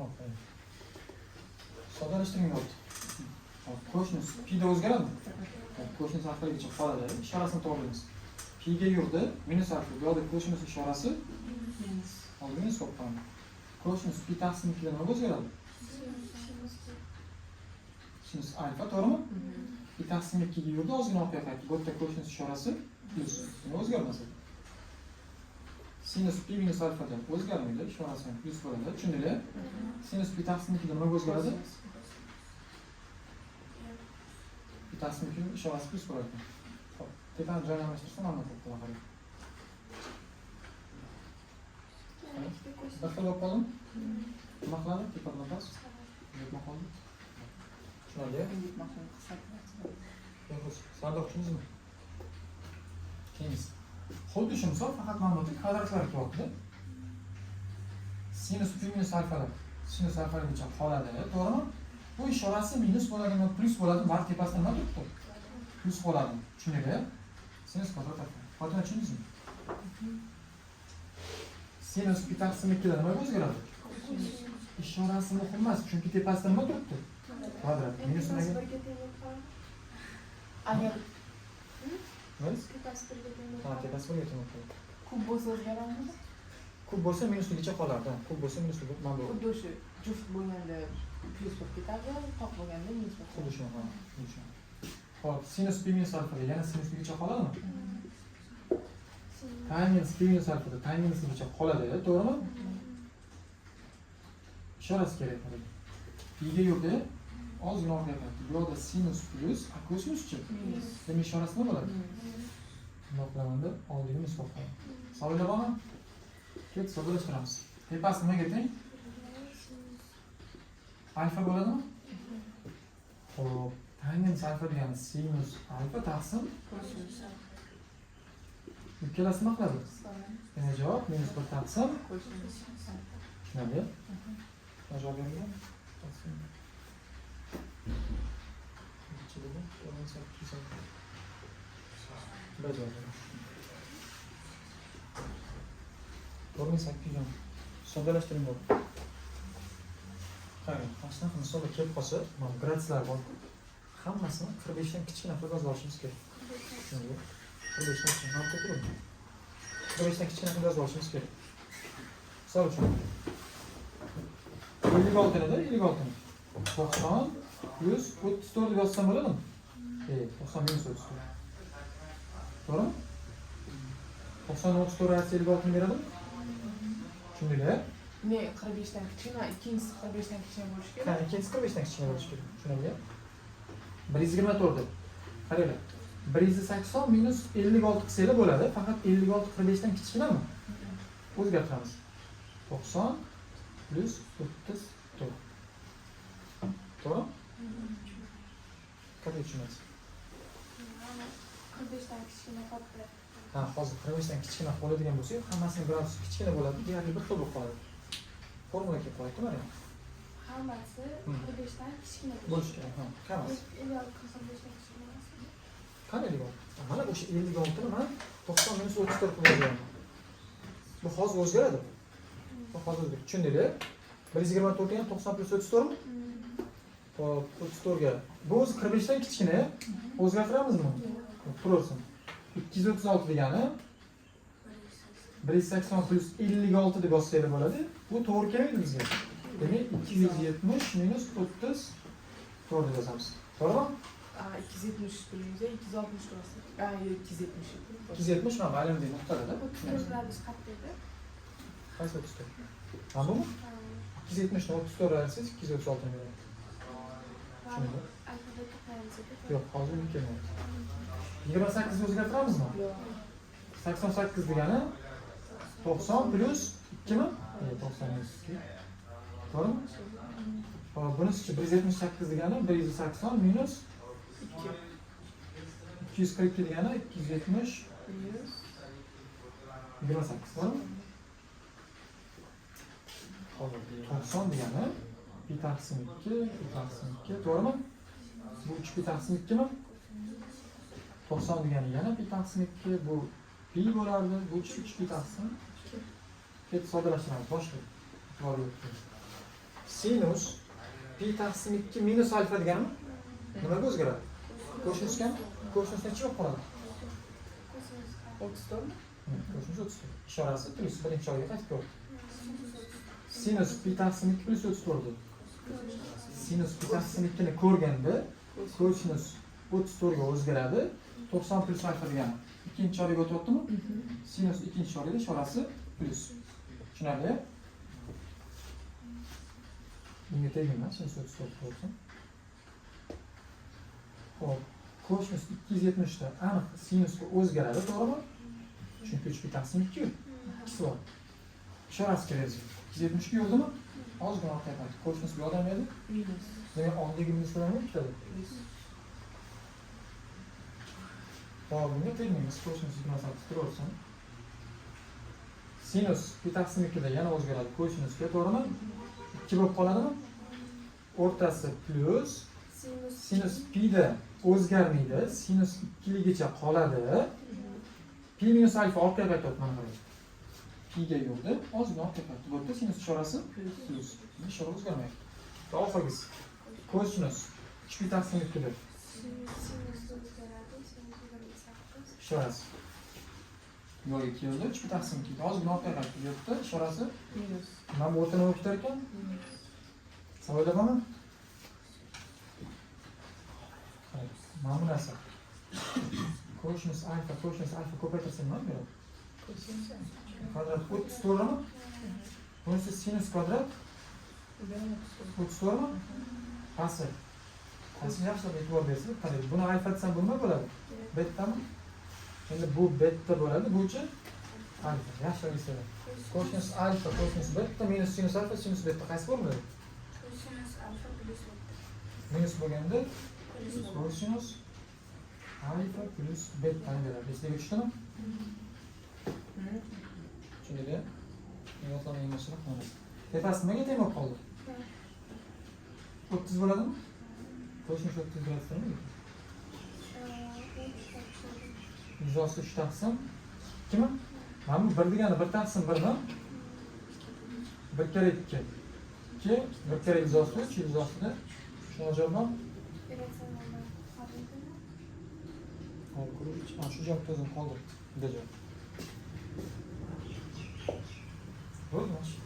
Hop, soddalashtiring bo'ldi. Hop, kosinus pi da o'zgaradimi? Hop, kosinus alfagacha qoladi. Ishorasini to'g'rilaymiz. Pi ga yurdi, minus alfa. Bu yoqda kosinus ishorasi Minus. Hozir minus bo'lib qoladi. Kosinus pi taqsim ikkida nimaga o'zgaradi? Sinus alfa, to'g'rimi? Pi taqsim ikkiga yurdi, ozgina orqaga qaytdi. Bu yerda kosinus ishorasi plyus. Nima o'zgarmas edi? Sinus pi minus alfada o'zgarmaydi, ishorasi ham plyus bo'ladi. Tushundinglar? Sinus pi taqsim ikkida nimaga o'zgaradi? Pi taqsim ikki ishorasi plyus bo'ladi. Hop, tepani joyini almashtirsam mana bu qarang. Bir xil bo'lib qoldimi? Nima qiladi? Tepa bilan past? Yetma qoldi. Tushunarli? Behruz, Sardor, tushundingizmi? Keyingisi. Xuddi shu misol, faqat mana bu yerda kvadratlar kelyapti. Sinus pi minus alfalar. Sinus alfagacha qoladi, to'g'rimi? Bu ishorasi minus bo'ladimi, plyus bo'ladimi? Bari tepasida nima turibdi? Plyus bo'ladi. Tushundinglar? Sinus kvadrat alfa. Fotima, tushundingizmi? Sinus pi taqsim ikkida nimaga o'zgaradi? Ishorasi muhim emas, chunki tepasida nima turibdi? Kvadrat. Minus nimaga? Birga teng bo'lib qoladi. Agar Nima? Tepasi birga teng bo'lib Ha, qoladi. tepasi birga teng bo'lib qoladi. Kub bo'lsa o'zgaradimi? Kub bo'lsa minusligicha qolardi. Kub bo'lsa minusligi mana bu. Xuddi o'sha juft bo'lganda plyus bo'lib ketadi, toq bo'lganda minus bo'lib Xuddi ketadi. shu, ha, xuddi shu. Hop, sinus pi minus alfada yana sinusligicha qoladimi? Tangens pi minus alfada tangensligicha qoladi, to'g'rimi? Ishorasi kerak qarang. Piga yurdi, ozgina orqaga qaytdi. Bu yoqda sinus plyus, a kosinuschi? Minus. Demak, ishorasi nima bo'ladi? Minus. Bundoq qilamanda oldiga minus bo'lib qoladi. Savollar bormi? Ket, soddalashtiramiz. Tepasi nimaga teng? Alfa bo'ladimi? Xo'p, tangens alfa degani sinus alfa taqsim Kosinus. Ikkalasi nima qiladi? Demak, javob minus bir taqsim Kosinus. Tushunarli? Nima javob berilgan? Taqsim. Necha dedi? 4810. Bir javob berilgan. 4810. Soddalashtiring bo'ldi. Qarang, mana shunaqa misollar kelib qolsa, mana graduslar bor. Hammasini 45 dan kichkina qilib yozib olishimiz kerak. Tushundingmi? 45 dan kichkina, mana turibdi. 45 dan kichkina qilib yozib olishimiz kerak. Misol uchun 56 nida 56 ni 90 plyus 34 deb yozsam bo'ladimi? 90 minus 34. To'g'rimi? 90 34 ayirsa 56 ni beradimi? Tushundinglar? Ne, 45 dan kichkina, ikkinchisi 45 dan kichkina bo'lishi Ha, kerak. ikkinchisi 45 dan kichkina bo'lishi kerak. Tushunarli? 124 deb. Qaranglar. 180 minus 56 qilsanglar bo'ladi. Faqat 56 45 dan kichkinami? O'zgartiramiz. 90 plyus 34. To'g'rimi? Qanday tushunasiz? 45 dan kichkina katta. Ha, hozir 45 dan kichkina qoladigan bo'lsak, hammasining gradusi kichkina bo'ladi, deyarli bir xil bo'lib qoladi. Formula kelib qoladi, mana. Hammasi 45 dan kichkina Bo'lishi kerak, ha, hammasi. 56 45 dan kichkina emas. Qani 56? Mana o'sha 56 ni man 90 minus 34 qilib yozyapman. Bu hozir o'zgaradi. Bu hozir o'zgaradi. Tushundinglar? 124 ham 90 plyus 34 mi? Hop, 34 ga. Bu o'zi 45 dan kichkina. O'zgartiramizmi? Turaversin. 236 degani 180 plyus 56 deb yozsanglar bo'ladi. Bu to'g'ri kelmaydi bizga. Demak, 270 minus 34 deb yozamiz. To'g'rimi? A, 270 plyus 260 bo'lsa. A, 270. 270 mana aylanadigan nuqtada. 34 gradus qayerda edi? Qaysi 34? Mana bumi? 270 ni 34 ayirsangiz 236 ni beradi. Tushundingmi? Alfabet to'qlaymiz edi. Yo'q, hozir uni kelmayapti. 28 ni o'zgartiramizmi? Yo'q. 88 degani 90 plyus 2 mi? 90 minus 2. To'g'rimi? Hop, bunisichi 178 degani 180 minus 2. 242 degani 270 Plyus 28, to'g'rimi? Hop, 90 degani pi taqsim 2, pi taqsim 2, to'g'rimi? Bu 3 pi taqsim 2 mi? 90 degani yana pi taqsim 2, bu pi bo'lardi, bu 3 pi taqsim 2. Ket, soddalashtiramiz, boshlaylik. E'tibor berib. Sinus pi taqsim 2 minus alfa deganimi? Nimaga o'zgaradi? Kosinusga? Kosinus necha bo'lib qoladi? Kosinus 34 mi? Kosinus 34. Ishorasi plyus, birinchi oyga qaytib ko'rdi. Sinus pi taqsim 2 plyus 34 dedi. Sinus pi taqsim 2 ni ko'rganda kosinus 34 ga o'zgaradi. 90 plyus alfa degani ikkinchi chorakka o'tyaptimi? Sinus ikkinchi chorakda ishorasi plyus. Tushunarli? Bunga tegmayman, sinus 34 bo'lsin. Xo'p, kosinus 270 da aniq sinusga o'zgaradi, to'g'rimi? Chunki 3 pi taqsim 2 ikkisi bor. Ishorasi kerak bizga. 270 ga yurdimi? Ozgina orqaga qaytdi. Kosinus bu yoqda edi. Minus. Demak, oldidagi minus bilan nima ketadi? Plyus. Xo'p, bunga tegmaymiz. Kosinus 28 turaversin. Sinus pi taqsim 2 da yana o'zgaradi kosinusga, to'g'rimi? 2 bo'lib qoladimi? O'rtasi plyus, Sinus sinus pi da o'zgarmaydi, sinus 2ligicha qoladi. Pi minus alfa orqaga qaytyapti, mana qarang. Pi ga yurdi, ozgina orqaga qaytdi. Bu yerda sinus ishorasi Plyus. plyus. Ishora o'zgarmayapti. Va oxirgisi kosinus 3 pi taqsim 2 da Sinus o'zgaradi. Sinus 28. ishorasi. Yo'q, 2 yurdi, 3 pi taqsim 2. Ozgina orqaga qaytdi. Bu yerda ishorasi Minus. mana bu o'rta nima bo'lib ketar ekan? Minus. Savollar bormi? Mana bu narsa. Kosinus alfa, kosinus alfa ko'paytirsa nima beradi? Kosinus alfa. Kvadrat 30 to'g'rimi? Bunisi sinus kvadrat Bu ham 34. 30 to'g'rimi? Pasti. Pasti yaxshilab e'tibor bersangiz, qarang, buni alfa desam bu nima bo'ladi? Bettami? Endi bu betta bo'ladi, buchi alfa. Yaxshilab eslang. Kosinus alfa, kosinus betta minus sinus alfa, sinus betta qaysi bo'ladi? Kosinus alfa plyus betta. Minus bo'lganda Plyus bo'ladi. kosinus alfa plyus bettani beradi. Esingizga tushdimi? Tushundinglar? Yodlamagan bo'lsalar qoladi. Tepasi nimaga teng bo'lib qoldi? 30 bo'ladimi? Kosinus 30 gradusmi? Yuz uch taqsim ikkimi? Mana bu 1 degani 1 taqsim 1mi? 1 kara 2. 2, 1 kara yuz olti uch, yuz oltida. Shuni javobmi? Hop, ko'rib, shu javobni o'zim qoldirdim. Bitta javob. Bo'ldi, mana shu.